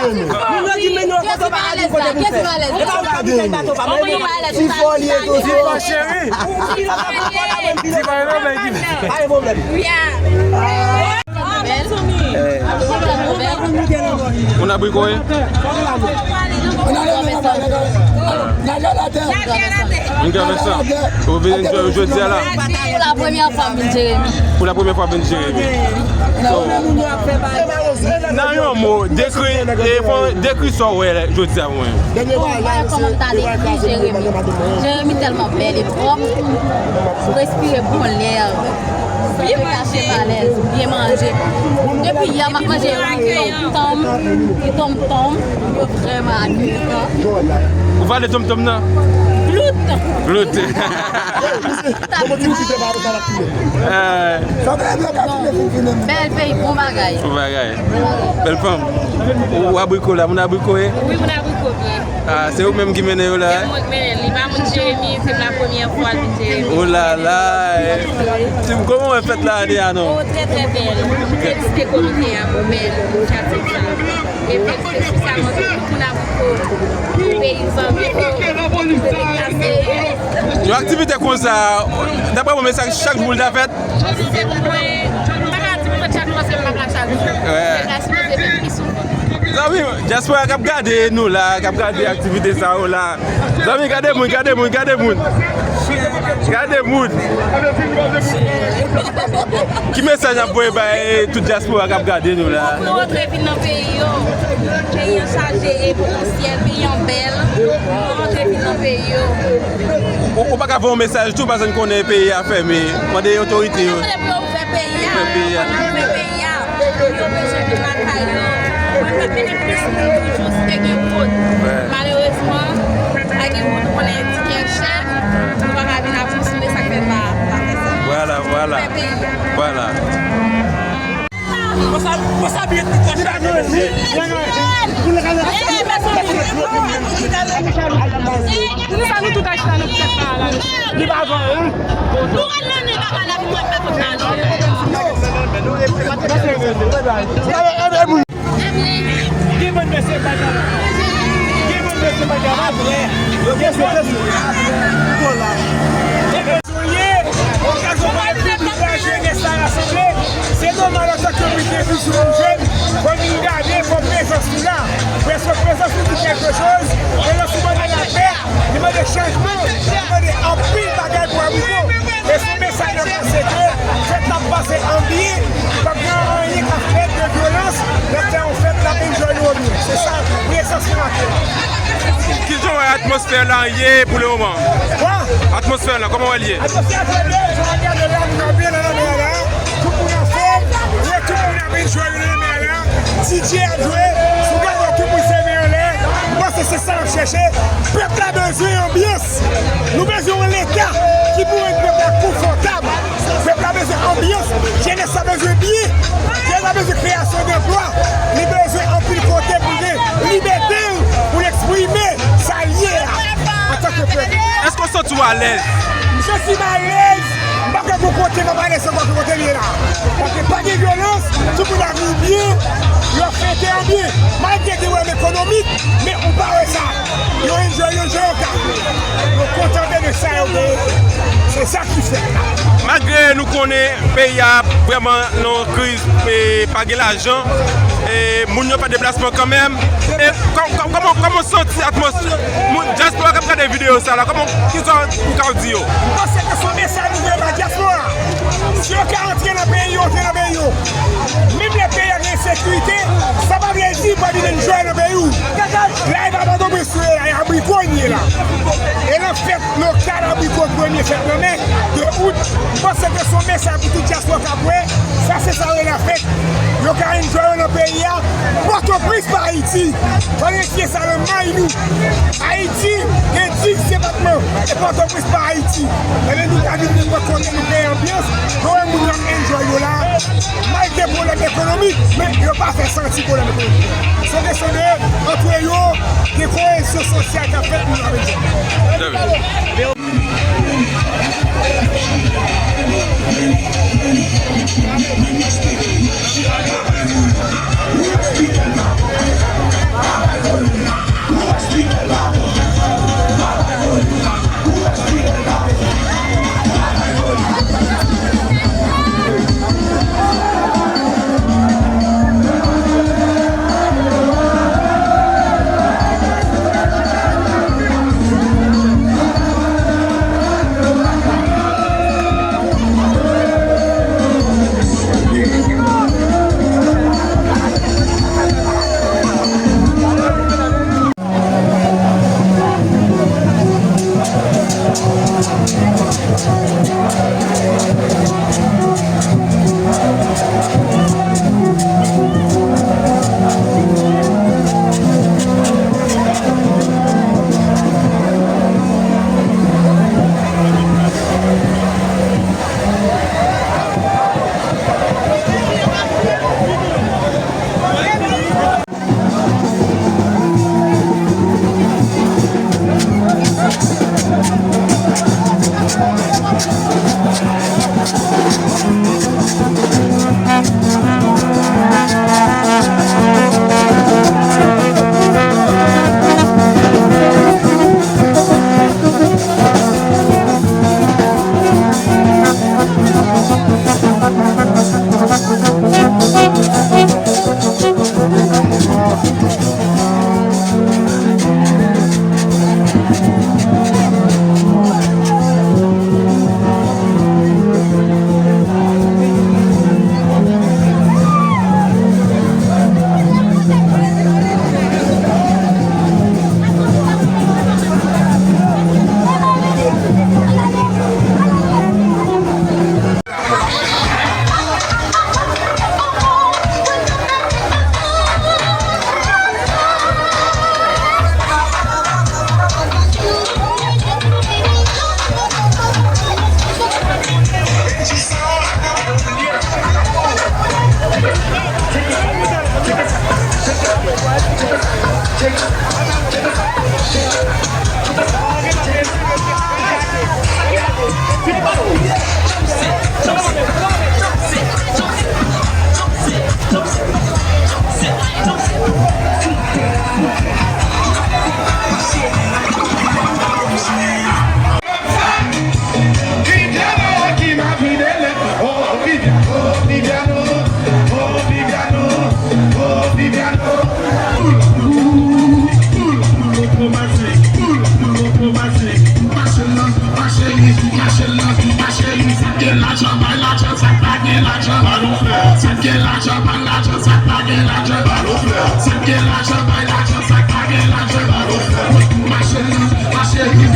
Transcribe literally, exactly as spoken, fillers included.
Moun yo di men nou kote pa ka di kote pou fè. E pa ou ka vin fè bato pa mwen. Ti fò li ye tou, ti fò. Cheri. Ti pa yon bagay ki fè. Pa gen pwoblèm. Moun abriko ye? Moun ki avèk sa. Ou vin jodi a la? Pou la premyè fwa m vin Jeremi. Pou la premyè fwa vin Jeremi. So, nan yon mo, dekri, e, fò, dekri sa w wè jodi a pou mwen. Bon, m wè kòman m t ale, wi, Jeremi. Jeremi tèlman bèl e pwòp. Ou respire bon lè. Byen manje. Byen manje. Depi yè, m ap manje yon tonm, yon tonm, tonm. Yo vrèman admiran. Ou pale tonm tonm nan? Glout. Glout. Bèl peyi, bon bagay. Bon bagay. Bèl fanm. Ou abriko la, moun abriko ye? Wi, moun abriko byen. Ah, se ou menm ki mennen yo la? Se mwen k mennen l. Li pa moun Jeremi, se la premyè fwa l vin Jeremi. Oh la la. Ti, kòman w wè fèt la ane a non? Oh, trè, trè bèl. Felisite komite a pou bèl inisyativ sa. E felisite espesyalman tout moun abriko, peyizan abriko, se te kase. Yon aktivite konsa, daprè mwen, men sa chak jou pou l ta fèt. Se pou mwen, m pa ka di m fèt chak jou paske m pa ka chak jou. Men la sipoze fèt pi souvan. Zanmi, dyaspora k ap gade nou la, k ap gade aktivite sa yo la. Zanmi, gade moun, gade moun, gade moun. Gade moun. Ki mesaj n ap voye bay tout dyaspora k ap gade nou la? Pou yo rantre vin nan peyi yo. Peyi an chaje e potansyèl, peyi an bèl. Pou yo rantre vin nan peyi yo. Ou, ou pa ka voye yon mesaj tou, paske n konnen peyi a fèmen. Mande otorite yo. Mwen mande pou yo ouvè peyi a. Ouvè peyi a. Ouvè peyi a. Yo bezwen vin lakay yo. Mwen ta mennen plis moun toujou si te gen wout. Malerezman, pa gen wout, ou konnen tikè chè, nou pa ka vin ap konsonnen sa k fè n pa, pa fè sa. Vwala, vwala. Fè peyi a. Vwala. Konsa, konsa byen ti kòch la. Sa nou tout ap chita nan pèp la la. Li pa vann. Nou al nan men bagay la pou mwen fè tout sa non. Gen moun mesye pa djaba. Gen moun mesye pa djaba. Gen moun mesye pa djaba. Soye, okazyon pou nou ankouraje jenès la rasanble. Se nòmal antanke yon pil de vizyon yon jèn, fò nou gade, fò prezans nou la. Prèske prezans nou di kèlke choz, prezans nou mande lapè, li mande chanjman, li mande anpil bagay pou Abriko. E se mesaj yo pase ke fèt la ap pase an byen, p ap gen anyen k ap fèt de vyolans, n ap fè yon fèt, n ap enjoy nou byen. Se sa, prezans nou maten. Kijan w wè atmosfè la ye pou le moman? Atmosfè la, kòman w wè l ye? Atmosfè a trè byen, jan w ap gade la, moun ap byen nan lanmè a la. Tout moun anfòm, wi, tout moun ap enjoy yo nan lanmè a la. D J ap jwe, sou gade tout moun se men anlè. M panse se sa n ap chèche. Pèp la bezwen anbyans. Nou bezwen yon leta ki pou rann pèp la konfòtab. Pèp la bezwen anbyans. Jenès la bezwen byen. Jenès la bezwen kreyasyon danplwa. Li bezwen anpil kote pou l gen libète l, pou l eksprime sa l ye a antanke pèp. Èske w santi w alèz? M santi m alèz. M pa kwè gon kote m ap alèz ankò ke kote m ye la. Paske pa gen vyolans, tout moun ap viv byen, yo ap fete an byen. Malgre gen pwoblèm ekonomik, men ou pa wè sa. Yo enjoy, yo enjoy, yo ka. Yo kontante de sa yo genyen. Se sa ki fèt la. Malgre nou konnen peyi a vrèman nan yon kriz, e pa gen lajan, e moun yo fè deplasman kanmenm. E kò-, kò-, kòman, kòman w santi atmosfè moun dyaspora k ap gade videyo sa la? Kòman, kisa w ka di yo? M panse ke se yon mesaj nou voye ba dyaspora. Si yo ka antre nan peyi yo, antre nan peyi yo. Menm lè peyi a gen ensekirite, sa pa vle di pa vin enjoy nan peyi w. La e pa Pòtoprens ou ye la, e Abriko n ye la. E nan fèt lokal Abriko, premye fèt nan mè, de out, m panse ke se yon mesaj pou tout dyaspora k ap wè, sa se sa yo rele fèt. Yo ka enjoy yo nan peyi a. Pòtoprens pa Ayiti. Fò n retire sa nan may nou. Ayiti gen dis depatman. E Pòtoprens pa Ayiti. Ebyen, nou ka vin nenpòt kote, nou kreye anbyans. Nou wè moun yo ap enjoy yo la. Malgre pwoblèm ekonomik, men yo pa fè santi pwoblèm ekonomik. Se kesyon de, antre yo, gen koyezyon sosyal k ap fèt, moun yo ap enjoy. Mache la, mache li, mache li, sa k gen lajan, bay lajan, sa k pa gen lajan, ba nou flè. Sa k gen lajan, bay lajan, sa k pa gen lajan, ba nou flè. Sa k gen lajan, bay lajan, sa k pa gen lajan, ba nou flè. Mache la, mache li,